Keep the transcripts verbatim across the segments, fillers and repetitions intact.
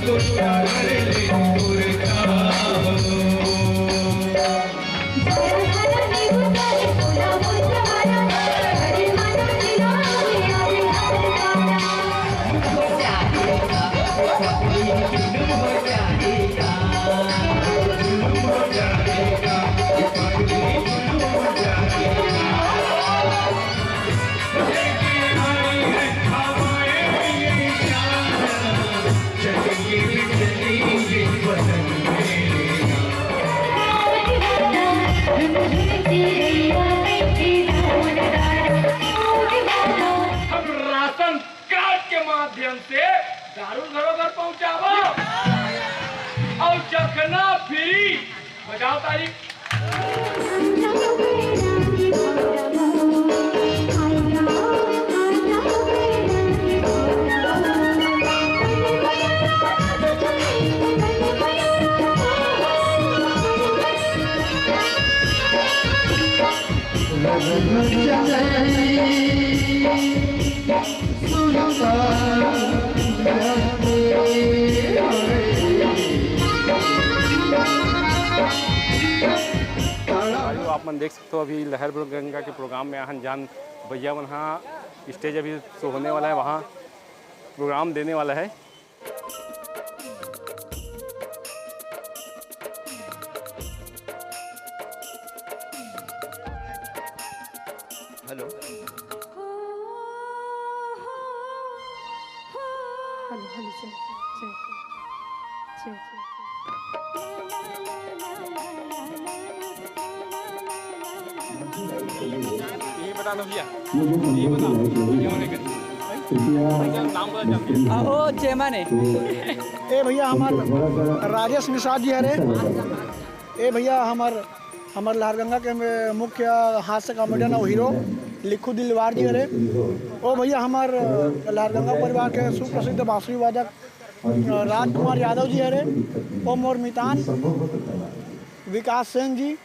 हम ration card के माध्यम से दारू घरों घर पहुंचाबो। और चखना फ्री। बजाओ ताली। भाइयों, आप मन देख सकते हो, अभी लहर गंगा के प्रोग्राम में आहन जान भैया मन हा स्टेज अभी शो होने वाला है, वहाँ प्रोग्राम देने वाला है। Hello. Hello, hello, check, check, check. ये बता दो भैया, ये बता दो, ये होने का। भैया, नाम बदल जाते हैं। ओ, चेमन है। ए भैया, हमार राजेश निषाद जी हरे। ए भैया, हमार, हमार लहरगंगा के मुख्य हास्य कॉमेडियन और हीरो लिखू दिलवार जी हरे। ओ भैया, हमार लहरगंगा परिवार के सुप्रसिद्ध बांसुरी वादक राजकुमार यादव जी हरे। ओ मोर मितान विकास सेन जी,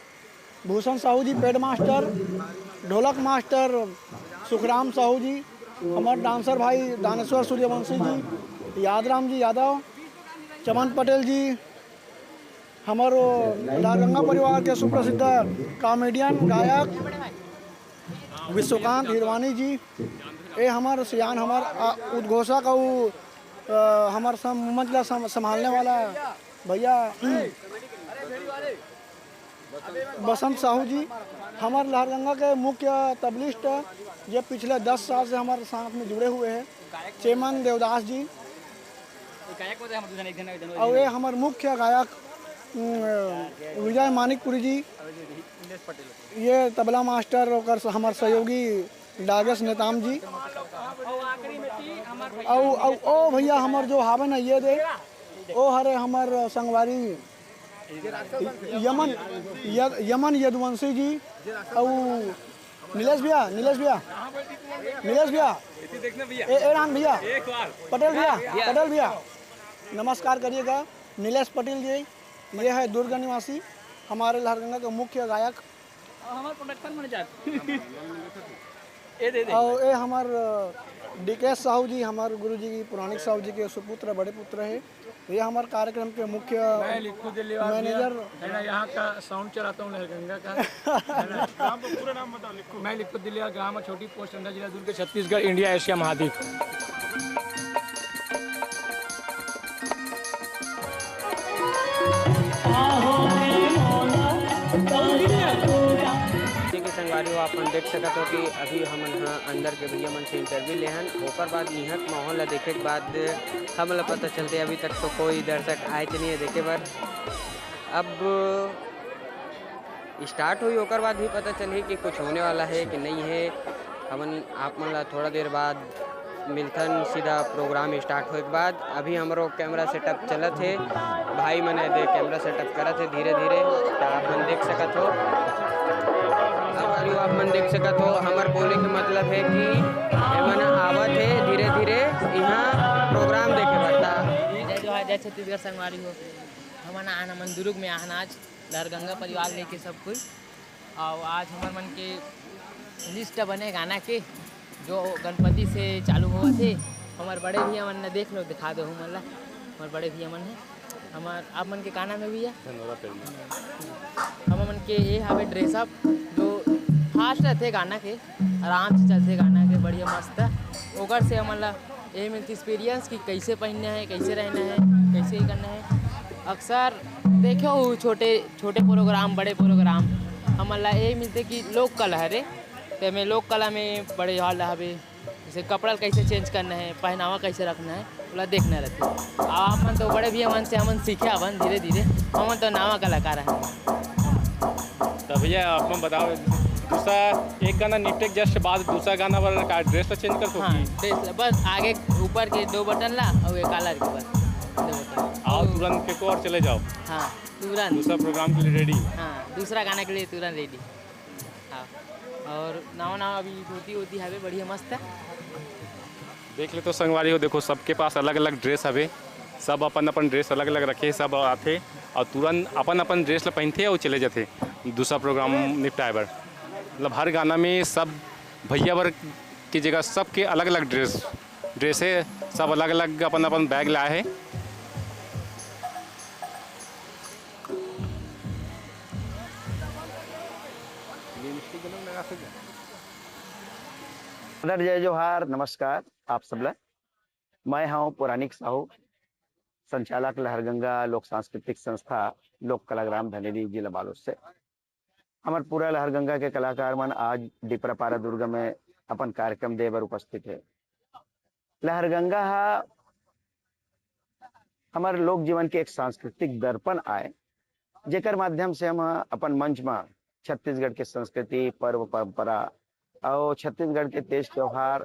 भूषण साहू जी, पैड मास्टर, ढोलक मास्टर सुखराम साहू जी, हमार डांसर भाई दानेश्वर सूर्यवंशी जी, यादराम जी यादव, चमन पटेल जी, हमार वो लहरगंगा परिवार के सुप्रसिद्ध कॉमेडियन गायक विश्वकांत हिरवानी जी, ए हमार सियान, हमार, आ, उद्घोषक अउ, अ, हमार सम-, मंच ला सम-, संभालने वाला भैया बसंत साहू जी, हमार लहरगंगा के मुख्य तबलिस्ट, जे पिछले दस साल से हमारे साथ में जुड़े हुए हैं, चेमन देवदास जी, और ये हमार मुख्य गायक, उम, विजय मानिकपुरी जी, ये तबला मास्टर, ओकर स-, हमार सहयोगी डागेश नेताम जी, अउ, अउ, ओ भैया, हमार जो हावे ना, ये दे, ओ हरे हमार संगवारी यमन, य-, यमन यदुवंशी जी, अउ नीलेश भैया, नीलेश भैया, नीलेश भैया, ए, ए राम भैया, पटेल भैया, पटेल भैया, नमस्कार करिएगा। नीलेश पटेल जी, ये है दुर्ग निवासी, हमारे लहरगंगा के मुख्य गायक। और हमारे प्रोडक्शन मैनेजर। ए दे दे। और ये हमार, अ, डीके साहू जी, हमार गुरु जी की, पुराणिक साहू जी के सुपुत्र, बड़े पुत्र है। ये हमारे कार्यक्रम के मुख्य मैं लिखू दिल्ली वाला मैनेजर। है ना, यहाँ का साउंड चलाता हूँ लहरगंगा का। है ना? ग्राम का पूरा नाम बताओ, लिखू। मैं लिखू दिल्ली वाला, ग्राम और छोटी पोस्ट, अंडा जिला दुर्ग, छत्तीसगढ़, इंडिया, एशिया महाद्वीप। देखिए संगवारी हो, आप मन देख सकत हो कि अभी हमन ह अंदर के भैया मन से इंटरव्यू लेहन, ओकर बाद इहाँ के माहौल ला देखे के बाद हमन ला पता चलते, अभी तक तो कोई दर्शक आए के नहीं है देखे बर। अब स्टार्ट होई, ओकर बाद ही पता चलही कि कुछ होने वाला है कि नहीं है। हमन आप मन ला थोड़ा देर बाद मिलथन सीधा प्रोग्राम स्टार्ट होए के बाद। अभी हमरो कैमरा सेटअप चलत हे, भाई मन एदे कैमरा सेटअप करत हे धीरे धीरे, त आप मन देख सकत हो। अब आप मन देख सकत हो, हमर बोले के मतलब है कि एमन आवत हे धीरे धीरे यहाँ प्रोग्राम देखे बर। त जय जोहार, जय छत्तीसगढ़ संगवारी हो। हमन आन, हमन दुर्ग में आहन आज लहरगंगा परिवार लेके सब कोई। अउ आज हमर मन के लिस्ट बने गाना के, जो गणपति से चालू होवत हे। हमर बड़े भैया मन ने देख लो, दिखा दो हमन ला। हमर बड़े भैया मन हे। हमर, आप मन के का नाम हे भैया? धनोरा पेरना। हम मन के ये हवे ड्रेसअप जो फास्ट रहिथे गाना के, आराम से चलथे गाना के, बढ़िया मस्त। ओकर से हमन ला ये मिलथे एक्सपीरियंस कि कैसे पहनना है, कैसे रहना है, कैसे ये करना है। अक्सर देखे हो छोटे छोटे प्रोग्राम, बड़े प्रोग्राम, हमन ला ये मिलथे कि लोक कला हरे, तेमे लोक कला में बड़े हॉल हवे, जैसे कपड़ा कैसे चेंज करना है, पहनावा कैसे रखना है, ओला देखना रहथे। अब आप मन तो बड़े भैया मन से हमन सीखे हवन धीरे धीरे, हमन तो नवा कलाकार हन। तो भैया आप मन बताओ, दूसरा एक गाना निपटे के जस्ट बाद दूसरा गाना वाला का ड्रेस ला चेंज कर हाँ, सकती? ड्रेस ला, बस आगे ऊपर के दो बटन ला और ये कॉलर के बस दो बटन। आओ तुरंत फेंको और चले जाओ। हाँ, तुरंत। दूसरा प्रोग्राम के लिए रेडी। हाँ, दूसरा गाना के लिए तुरंत रेडी। हाँ, और नवा नवा अभी धोती वोती हवे, बढ़िया मस्त। देख ले तो संगवारी हो, देखो सबके पास अलग अलग ड्रेस हवे, सब अपन अपन ड्रेस अलग अलग रखे, सब आथे और तुरंत अपन अपन ड्रेस ला पहनथे और चले जाथे दूसरा प्रोग्राम निपटाए बर। मतलब हर गाना में सब भैया बर की जगह सबके अलग अलग ड्रेस, ड्रेस है, सब अलग अलग अपन अपन बैग लाए है। आदर जय जोहार, नमस्कार आप सबला। मैं हूं पुरानिक साहू, संचालक लहरगंगा लोक सांस्कृतिक संस्था, लोक कलाग्राम धनेली, जिला बालोद से। हमर पूरा लहरगंगा के कलाकार मन आज डिपरापारा दुर्ग में अपन कार्यक्रम दे बर उपस्थित हे। लहरगंगा हा हमर लोक जीवन के एक सांस्कृतिक दर्पण आय, जेकर माध्यम से हम अपन मंच म छत्तीसगढ़ के संस्कृति, पर्व परंपरा और छत्तीसगढ़ के तेज त्योहार,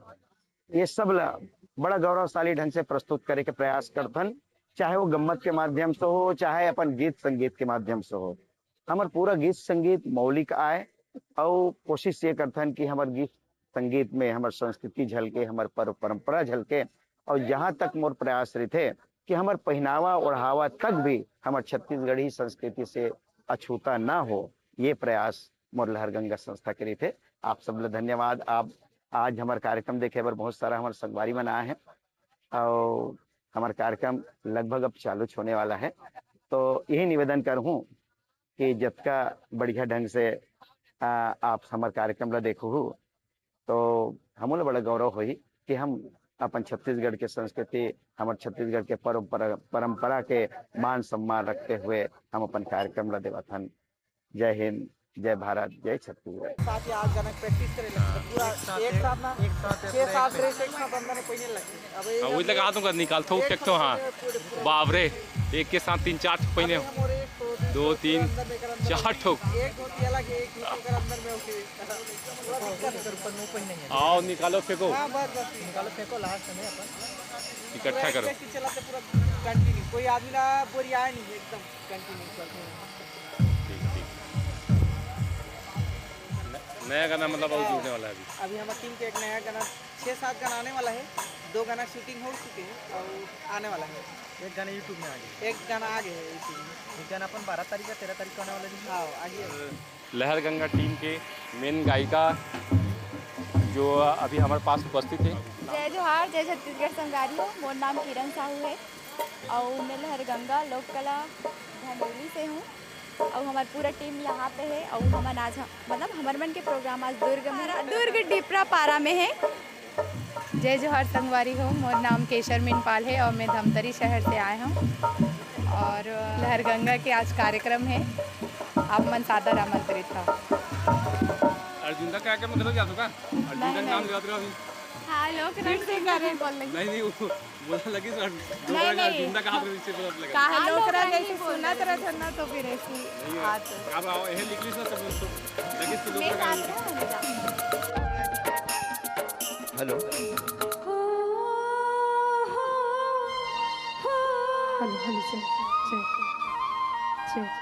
ये सब ला बड़ा गौरवशाली ढंग से प्रस्तुत करे के प्रयास करथन, चाहे वो गम्मत के माध्यम से हो, चाहे अपन गीत संगीत के माध्यम से हो। हमर पूरा गीत संगीत मौलिक आय और कोशिश ये करथन कि हमर गीत संगीत में हमर संस्कृति झलके, हमर पर्व परंपरा झलके, और जहाँ तक मोर प्रयास रहिथे कि हमर पहिनावा ओढ़ावा तक भी हमर छत्तीसगढ़ी संस्कृति से अछूता ना हो, ये प्रयास मोर लहरगंगा संस्था के रहिथे। आप सब ला धन्यवाद। आप आज हमर कार्यक्रम देखे बर बहुत सारा हमर संगवारी मन आए हैं और हमर कार्यक्रम लगभग अब चालू होने वाला है। तो यही निवेदन करहूँ कि जतका बढ़िया ढंग से, आ, आप हमर कार्यक्रम ला देखहू, तो हमन ला बड़ा गौरव होही कि हम अपन छत्तीसगढ़ के संस्कृति, हमर छत्तीसगढ़ के पर्व पर-, परंपरा के मान सम्मान रखते हुए हम अपन कार्यक्रम ला देवत हन। जय हिंद, जय भारत, जय छत्तीसगढ़। साथ ही आज गाना के प्रैक्टिस करे लगे, तो पूरा एक साथ ना, एक साथ छह सात ड्रेस एक साथ अंदर में पहिने लगे। अब ये हाँ, वही तक हाथ में निकाल थो, फेंक थो, हाँ। पूरे, पूरे बाप रे, एक के साथ तीन चार ठो पहिने हो। हम और एक ठो, दो, तीन, अंदर में, एक अंदर में। चार ठो। एक धोती अलग है, एक धोती ओकर अंदर में होके। थोड़ा दिक्कत है। ऊपर में पहिने हैं। आओ, निकालो, फेंको। हाँ, बस, बस। निकालो, फेंको, लास्ट में अपन। इकट्ठा करो। पूरा एक चलाते पूरा कंटिन्यू, कोई आदमी ना बोरियाए नहीं, एकदम कंटिन्यू करते हैं। ठीक, ठीक। न-, नया गाना मतलब और हाँ। जुड़ने वाला है अभी। अभी हमारी टीम के एक नया गाना, छः सात गाना आने वाला है, दो गाना शूटिंग हो चुके हैं और आने वाला है। एक गाना YouTube में आ गया। एक गाना आ गया है YouTube में। एक गाना अपन बारह तारीख का, तेरह तारीख को आने वाला है। हाँ, आ गया। लहर गंगा टीम के मेन गायिका जो अभी हमारे पास उपस्थित है। जय जोहार, जय छत्तीसगढ़ संगवारी हो। मोर नाम किरण साहू है और मैं लहर गंगा लोक कला धनौली से हूँ और हमार पूरा टीम यहाँ पे है और हमन आज ह-, मतलब हमर मन के प्रोग्राम आज दुर्ग में, दुर्ग डिपरा पारा में है। जय जोहार संगवारी हो, मोर नाम केशर मिनपाल है और मैं धमतरी शहर से आए हूँ और लहर गंगा के आज कार्यक्रम है, आप मन सादर आमंत्रित हो। अर्जुन दा कार्यक्रम में घलो जाथो का? अर्जुन नहीं, दा के नाम नहीं। लेवत रहो अभी। हाँ, लोक फिर से रंग करे। बोल रही। नहीं, नहीं, वो बोला लगी सर, दो नहीं, तरह का नहीं। अर्जुन दा कहाँ पे इससे पता लगा? कहाँ हाँ, लोक लोक रंग रंग ऐसे ही बोल सुनत रहे। रहत हन ना, तो फिर ऐसे ही नहीं, हाँ, तो। अब आओ, यह लिख ली सर, सब लोग तो लगे इसके दो मैं तरह का साथ अर्जुन। रहूँ, हम जा। Hello. Hello, hello, check, check, cheque.